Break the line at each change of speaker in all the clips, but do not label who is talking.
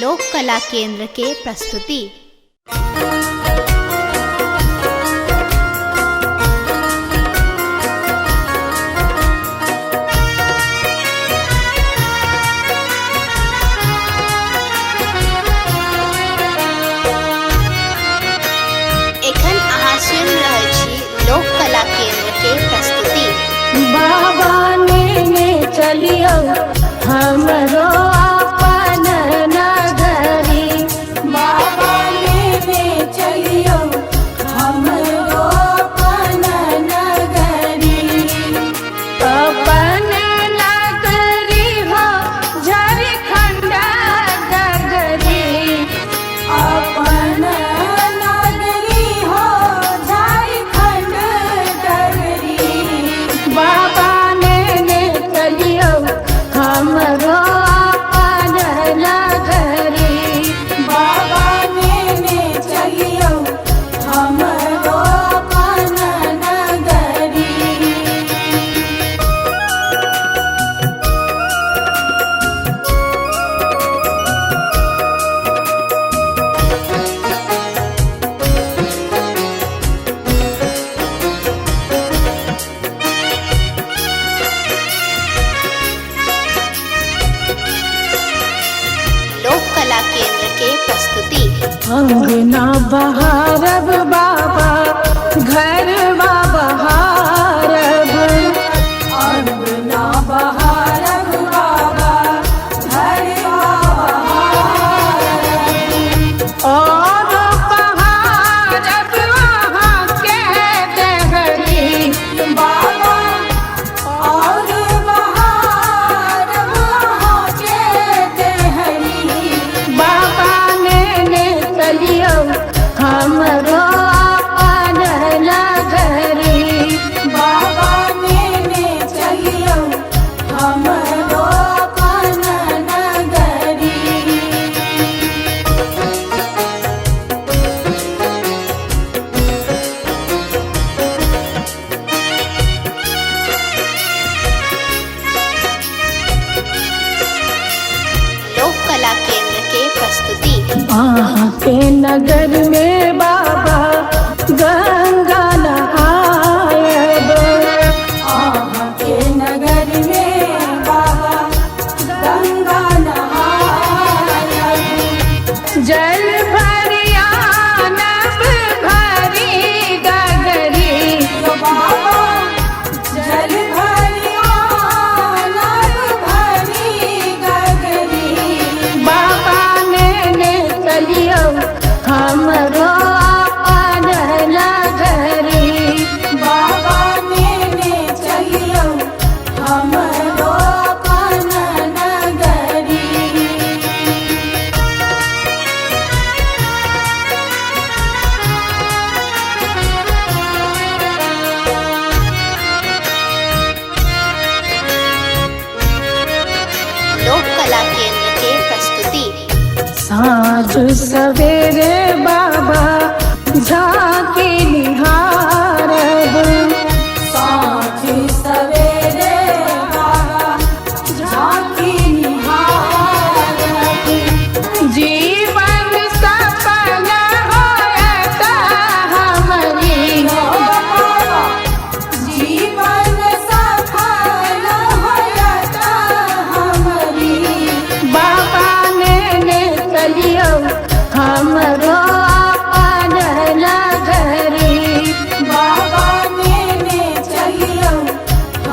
लोक कला केंद्र के प्रस्तुति। एखन अहाँ सुनि रहल छी लोक कला केंद्र के प्रस्तुति।
बाबा नेने चलियौ हमरो अपन नगरी।
बाबा लेने चलियौ हमरो अपन नगरी।
अपन नगरी हो झारखंड नगरी।
अपन नगरी हो झारखंड डगरी।
बाबा नेने चलियौ हमरो अपन नगरी।
बाबा नेने चलियौ हमरो अपन नगरी।
लोक कला केंद्र के प्रस्तुति।
अंगना बहारब बाबा घरवा बहारब।
अंगना बहारब बाबा घरवा बहारब।
और बहारब वहाँ के दहरी।
बाबा और बहारब वहाँ के देहरी।
बाबा नेने चलियौ हमरो अपन नगरी।
बाबा नेने चलियौ हमरो अपन नगरी।
लोक कला केंद्र के प्रस्तुति।
अहाँ के नगर में बाबा गंगा नहायब।
अहाँ के नगर में बाबा गंगा नहायब।
जल भरिया नब भरी गगरी।
बाबा जल भरिया नभ भरी गगरी।
बाबा नेने चलियौ हमरो अपन नगरी।
बाबा नेने चलियौ हमरो अपन नगरी।
लोक कला केंद्र के प्रस्तुति।
साँझ सवेरे बाबा झांकी निहारब।
साँझ सवेरे बाबा झांकी निहारब।
जीवन सफल होयत हमरी।
बाबा जीवन सफल होयत हमरी।
बाबा नेने चलियौ हमरो अपन नगरी।
बाबा नेने चलियौ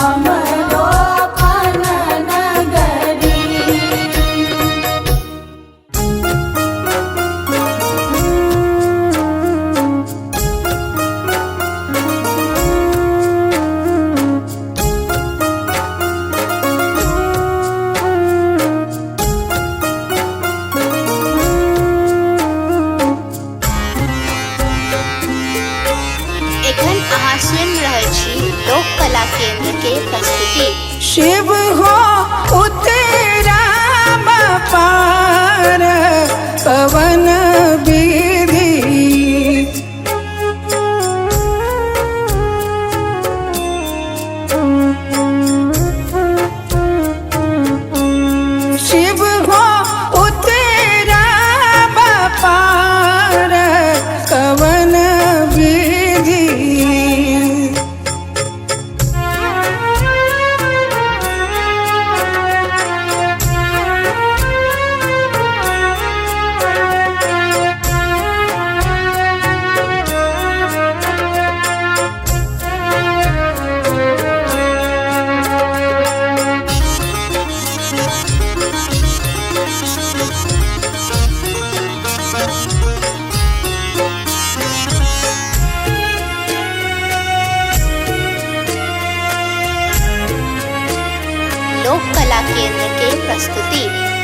हमरो अपन नगरी।
एखन अहाँ सुनि रहल छी लोक कला केंद्र के प्रस्तुति।
शिव हो उतरा पार पवन विधि। शिव हो उतरा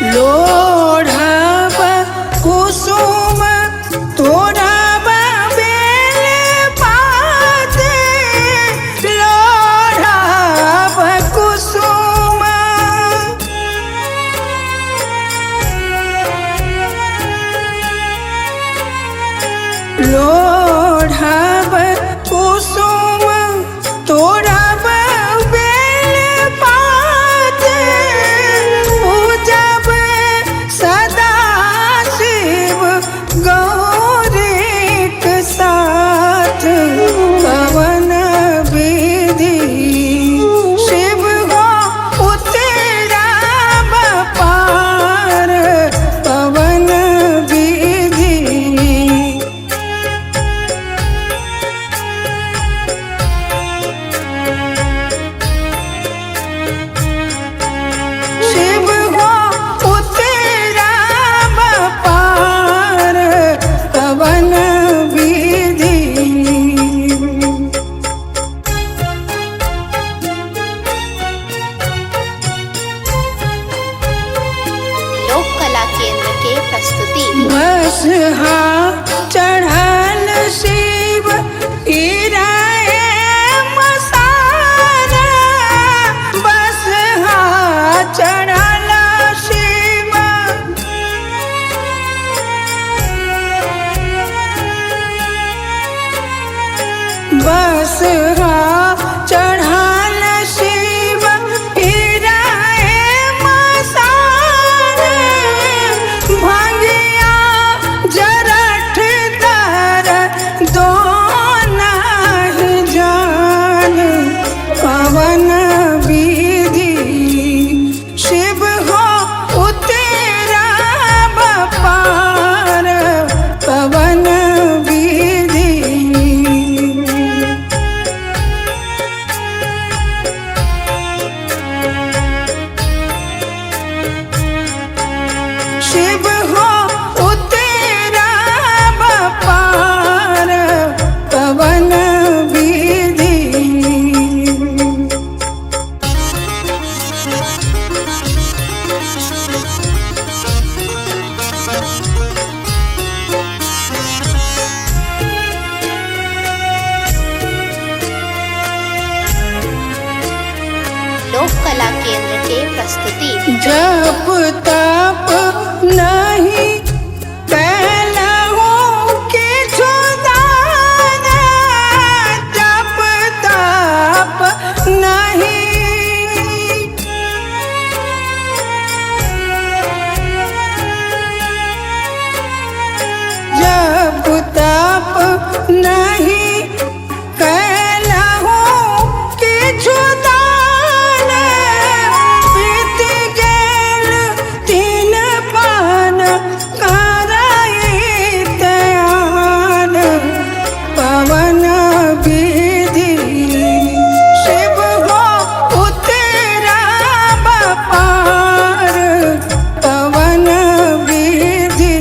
लोढ़ब कुसुम तोड़ब बेल पात, लोढ़ब कुसुम। लोढ़ब कुसुम तोड़ब बेल पात, पूजब सदा शिव गौरीक साथ। पवन विधि शिव हो उतरब पार, पवन विधि। शिव हो उतरब पार, पवन विधि।
लोक कला केंद्र के प्रस्तुति।
बसहा चढ़ल शिव इराए मसाना, बसहा चढ़ल शिव। बसहा चढ़ल शिव इराए मसान, भंगिया जरठ तर दो नाही जान। पवन विधि शिव हो उतरब पार, पवन विधि। शिव हो उतरब पार, पवन विधि।
लोक कला केंद्र के प्रस्तुति।
जप तप नहीं कैलहूँ किछु दान, जप तप नहीं। जप तप नहीं कैलहूँ किछु दान, बीत गेल तीन पान करैत आन। पवन विधि शिव हो उतरब पार, पवन विधि।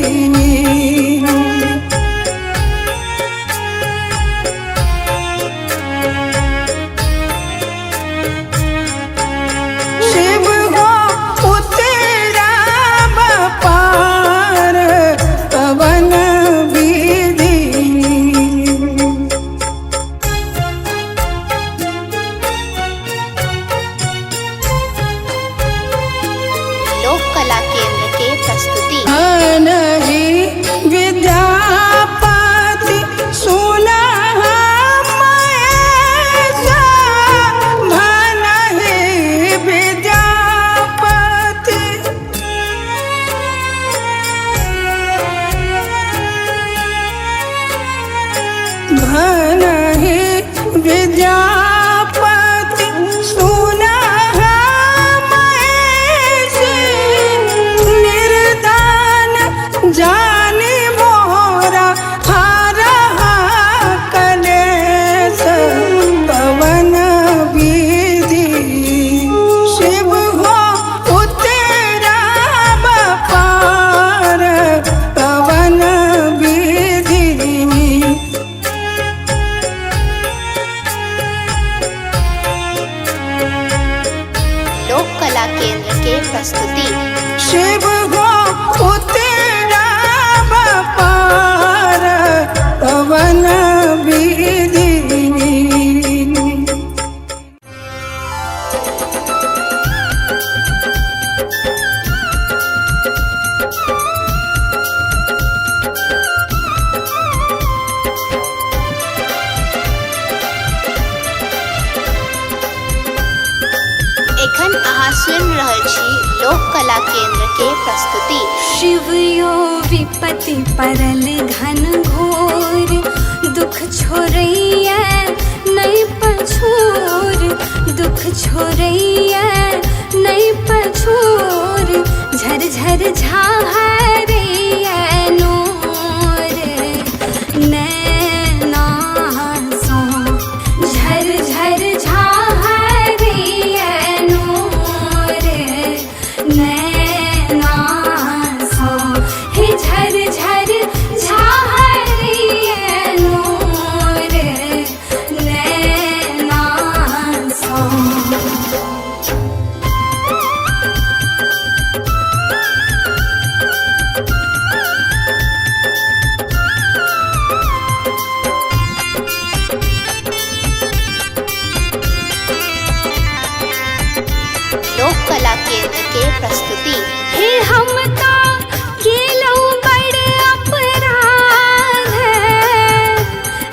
कला केंद्र के प्रस्तुति।
शिव यो विपति परल घन घोर, दुख छोड़ैया नहीं पछोर, दुख छोड़ैया नहीं पछोर, झर झर झारैया नोर नैना सो, झर झर झारैया नोर नैना सो, हे झर झर झारैया नोर नैना सो।
लोक कला केंद्र के प्रस्तुति।
हे हमता केलौ बड़ अपराध,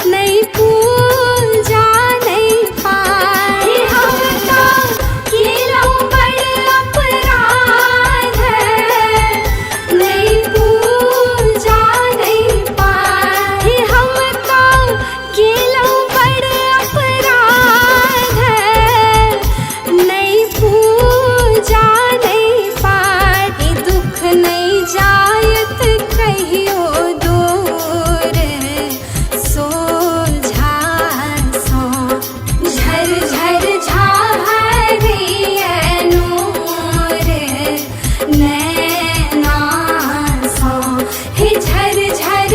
नहीं पूजा नहीं पार। हे हमता केलौ बड़ अपराध, नहीं पूजा नहीं पार। हे हमता केलौ बड़ अपराध, नहीं पूजा नहीं पार। ई दुख नहीं जायत कहियो दूर, सोझा सो झर झर झारैया नोर नैना सो, हे झर झर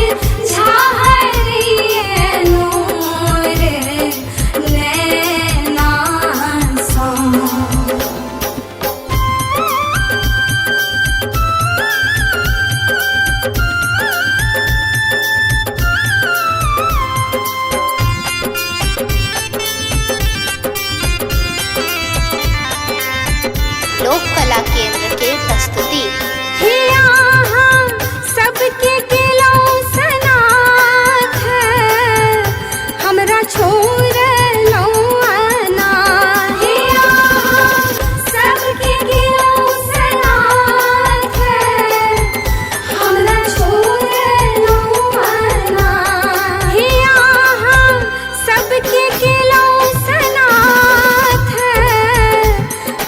झारैया नोर नैना सो।
लोक कला केंद्र के प्रस्तुति।
हे आहा सबके केलौ सनाथ, हमरा छोड़लौ अनाथ। हे आहा सबके केलौ सनाथ, हमरा छोड़लौ अनाथ। हे आहा सबके केलौ सनाथ,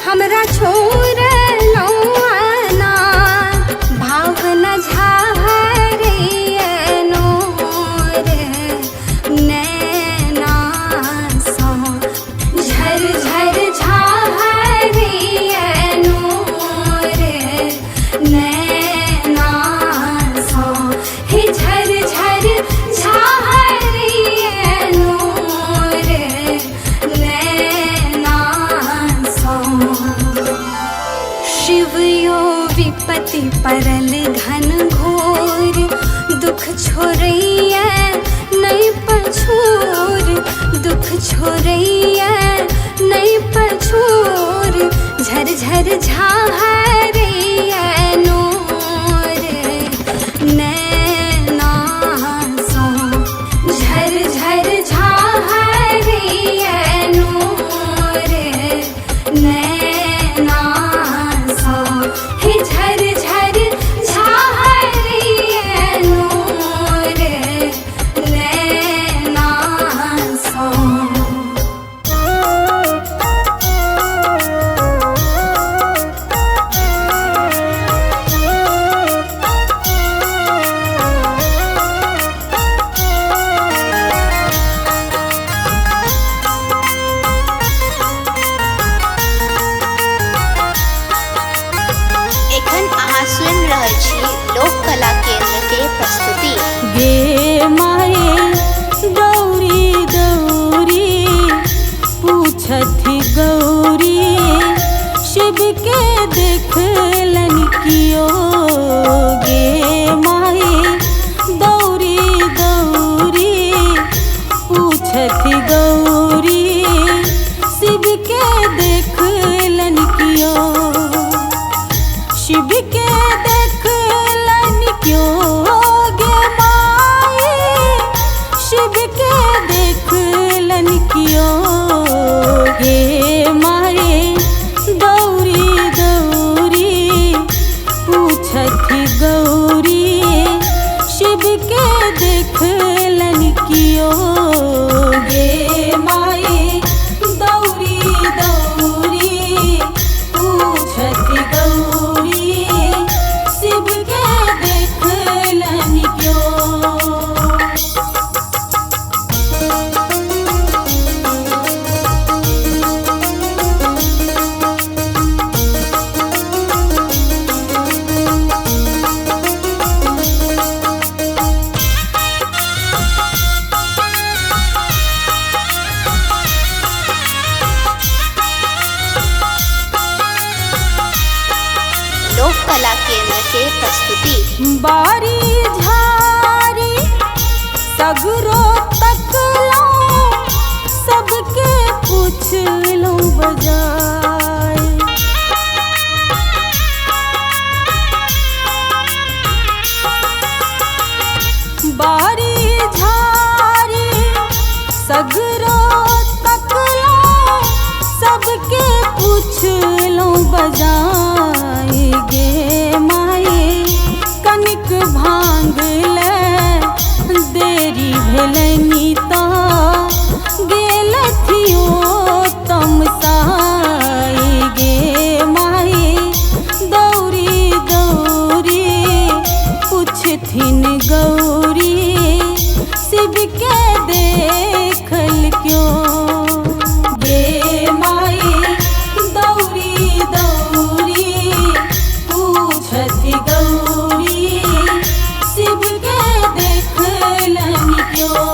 हमरा छोड़लौ अनाथ। भावना झारैया नोर नैना सो, झर झर झारैया नोर नैना सो, हे झर झर झारैया नोर नैना सो। शिव यो विपति परल घन घोर, दुख छोड़ैया नहीं पछोर, दुख छोड़ैया नहीं पछोर, झर झर झारैया नोर नैना सो, झर झर झारैया नोर नैना सो, हे झर झर झारैया नोर नैना सो।
एखन अहाँ सुनि रहल छी लोक कला केंद्र के प्रस्तुति।
गे माए गौरी दौरी पूछथि गौरी, शिव के देखलन कियो। गे माए दौरी दौरी पूछथि गौरी, शिव के देखलन कियो। शिव के देखलन क्यों गे माए, शिव के
केंद्र के प्रस्तुति।
बारी झारी सगरो तकलौं, सबके पुछलौं बजाय। बारी झारी सगरो तकलौं, सबके पुछलौं बजाय गे माए। कनिक भांग ले देरी भेलनि तऽ गेलथियो तमसाय गे माए। दौरी दौरी पुछथिन गौरी, शिव के देखल क्यों गे माए। दौरी दौरी पूछथि गौरी, शिव के देखलनि क्यों।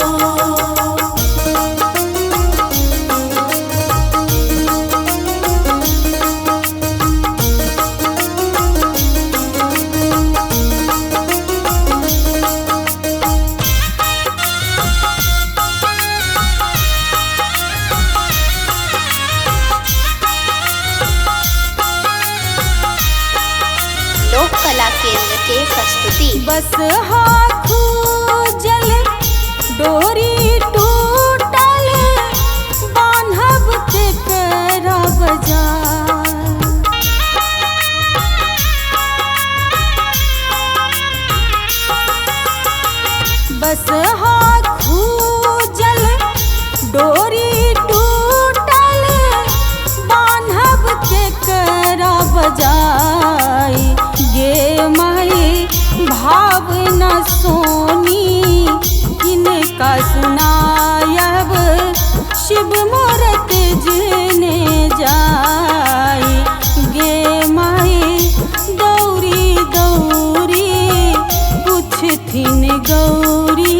लोक कला केंद्र के प्रस्तुति।
बस हाथू जल डोरी टूटल, बान्हब केकरा बजार। बस हाथू जल डोरी टूटल, बान्हब केकरा बजाय गे माए। भावना सोनी किनका सुनायब, शिव मोर तेजने जाय गे माए। दौरी दौरी पुछथिन गौरी,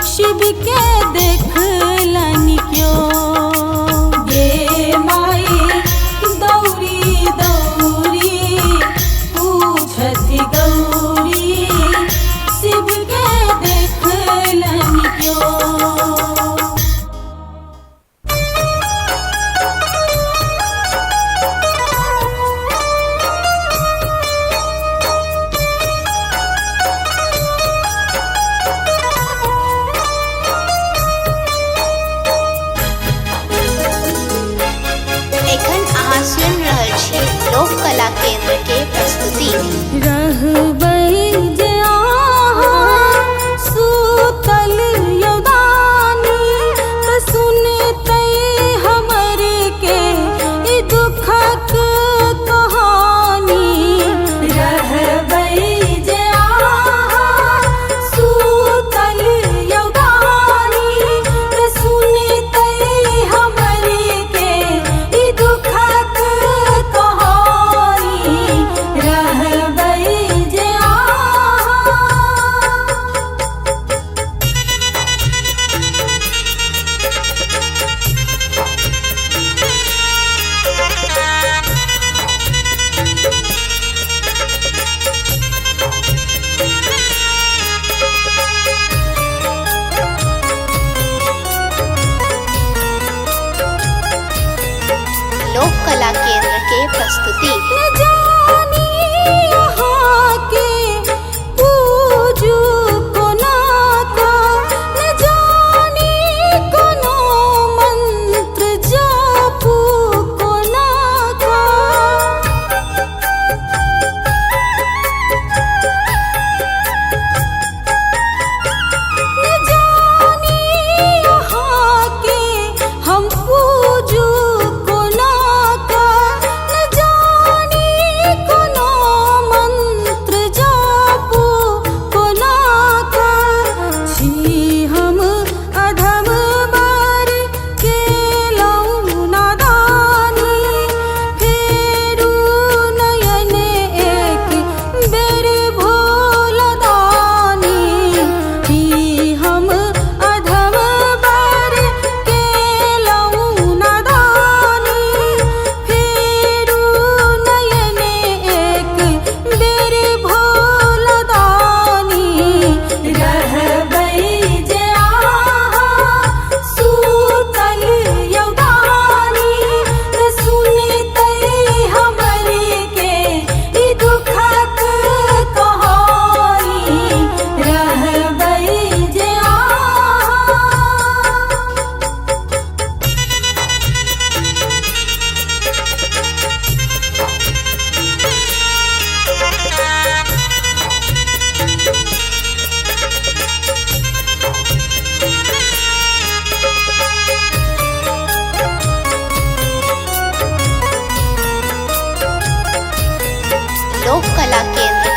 शिव के देखलनि क्यों गे माए। दौरी दौरी पूछथि गौरी, शिव के देखलनि क्यों।
एखन अहाँ सुनि रहल छी लोक कला केंद्र के प्रस्तुति।
रहबै जे अहाँ सुतल यौदानी, तऽ सुनतै हमर के ई दुखक कहानी। रहबै जे अहाँ सुतल यौदानी, तऽ सुनतै हमर के ई दुखक कहानी। रहबै जे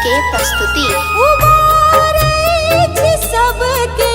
के प्रस्तुति।
उबारै छी सबके।